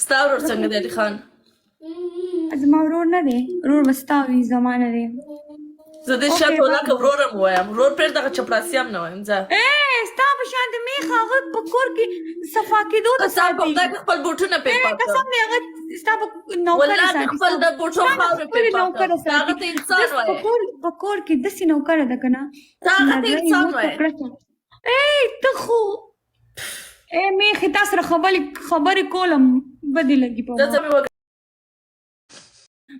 ستا ورور څنګه دی علي خان؟ زما ورور نه دی، ورور به ستا وي، زما نه دی. زه دې شرط ولا که ورور هم ووایم، ورور پرېږده، دغه چپړاسي هم نه وایم. ځه ای ستا په شان د میخ هغه په کور کې صفا کېدو ته قسم په ساتي. خدای که خپل بوټونه پرې ای پاک قسم کړم، دی هغه ستا په نوکره والله که ساتي، خپل ستا د بوټو ستا د خاورې پرې خپلې پاک نوکره کړم. ته هغه ساتي. ته انسان داسې په وایې، کور په کور کې داسې نوکره ده که نه ته چې هغه ته نادره یې انسان مور ته وایې. کړه. ای ته خو ای میخې، تا سره خبرې خبرې کولم بدې لګي په ته ما. څه مې وکړه؟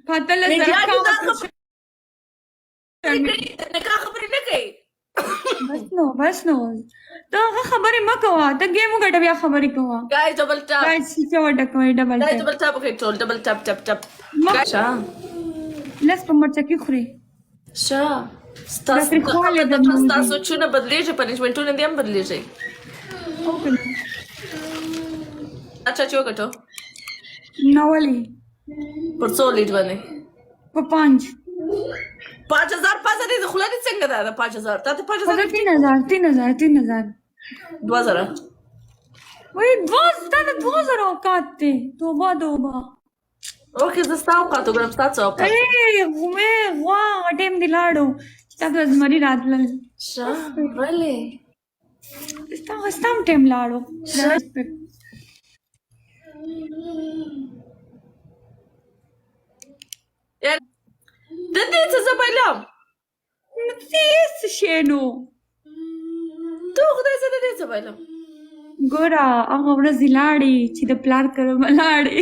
په 18,000 میډیا کې کاوه دا څه خبرې شرمې. کوي، د نکاح خبرې نه کوي. بس نو، بس نو، ته هغه خبرې مه کوه، ته ګیم وګټه بیا خبرې کوه. ګایز ډبل ټاپ، ګایز شیشه وټکوئ، ډبل ګایز ټاپ. ډبل ټاپ وکړئ ټول، ډبل ټاپ ټاپ ټاپ. مه شه لس په مرچکي خوري. شه دا ستاسو د تریخوالی خبر د د نوځي. ستاسو سوچونه بدلیږي، پنشمنټونه دې هم بدلیږي. او که نه؟ اچھا چې وګټو. نه ولې؟ پر څو لیډ باندې؟ په 5. 5000 پازه دې خوله دې څنګه ده؟ د 5000 تا ته 5000؟ په 3000، 3000، 3000. 2000. وای دوه، ستا د 2000 اوقات دی، توبه توبه. اوکې، زه ستا اوقات وګورم، ستا څه اوقات؟ ای غومې غوا، ټیم دی لاړو چې تا ته زمري راتلل. شه ولې؟ ستا ستا هم ټیم لاړو. شه یعنی د دې څه زه بایلم؟ نو څه شی نو؟ ته خدای، زه د دې څه بایلم؟ ګوره هغه ورځې لاړې چې د پلار کره به لاړې.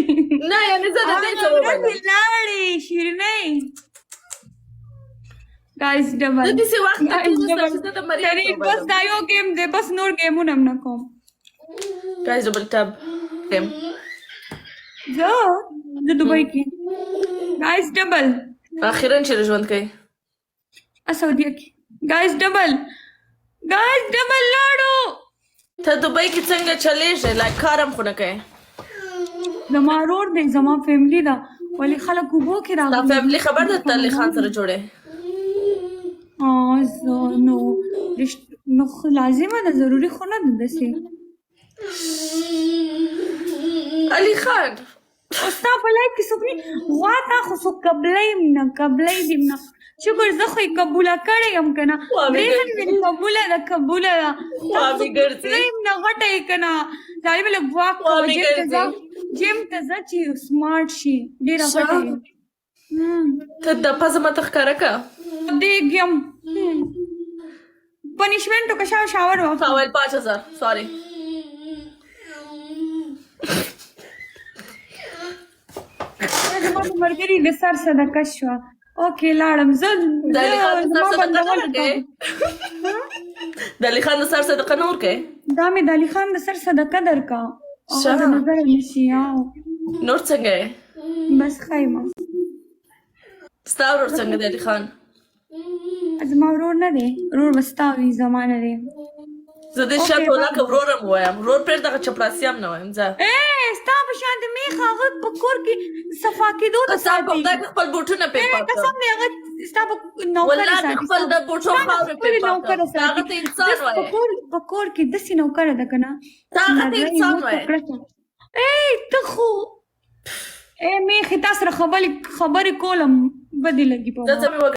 نه، یعنی زه د دې هغه څه ورځې وبایلم؟ لاړې شیرینۍ. ګایز ډبل، د دې وخت ته ګایز کېناستم ډبل. چې زه د مریم څه شرین بس وبایلم. دا یو ګیم دی بس، نور ګیمونه هم نه کوم. ګایز ډبل ټاپ ټیم. زه زه دوبۍ کې. ګایز ډبل. اخیرا چې ژوند کوي؟ سعودیه کې. ګایز ډبل، ګایز ډبل لاړو. ته دوبۍ کې څنګه چلېږې؟ لایک کار هم خو نه کوې. زما ورور دی، زما فیملی ده، ولې خلک اوبو کې ستا راغلي دي. فیملی خبر ده ته علي خان سره جوړې؟ زه نو نو خو لازمه ده، ضروري خو نه ده داسې. علي خان. او ستا په لایف کې څوک نه غوا، تا خو څوک قبلوي هم نه، قبلوي دې هم نه. شکر زه خو یې قبوله کړې یم که نه؟ خوا مې درې ځلې ګرځي. مې قبوله ده، قبوله ده. خوا تا خو مې څوک ګرځي. قبلوي هم نه، غټه یې که نه؟ ظالمه لږ واک خوا کوه، مې جیم ته ځه، ګرځي. جیم ته ځه چې سمارټ شي. ډېره شه غټه یې. ته د پزه ماته ښکاره که. دیګ یم. پنشمنټ وکړه، شاو شاور تا واخله. ویل 5000، سوري. زما د ملګري د سر صدقه شوه. اوکې لاړم زه. د علي خان د زما سر صدقه نه بندول ورکوې؟ د علي خان د سر صدقه نه ورکوې؟ دا مې د علي خان د سر صدقه درکا، هغه شه د نظر نشي. او نور څنګه یې؟ بس ښه یم. ستا ورور څنګه دی علي خان؟ زما ورور نه دی، ورور به ستا وي، زما نه دی. زه دې اوکې شرط ولا باي. که ورور هم ووایم، ورور پرېږده، دغه چپړاسي هم نه وایم. ځه ای ستا په شان د میخ هغه په کور کې صفا کېدو ته قسم په ساتي. خدای که خپل بوټونه پرې ای پاک قسم کړم، دی هغه ستا په نوکره والله که ساتي، خپل ستا د بوټو ستا د خاورې پرې خپلې پاک نوکره کړم. ته هغه ساتي. ته انسان داسې په وایې، کور په کور کې داسې نوکره ده که نه ته چې هغه ته نادره یې انسان مور ته وایې. کړه. ای ته خو ای میخې، تا سره خبرې خبرې کولم بدې لګي په ته ما. څه مې وکړه؟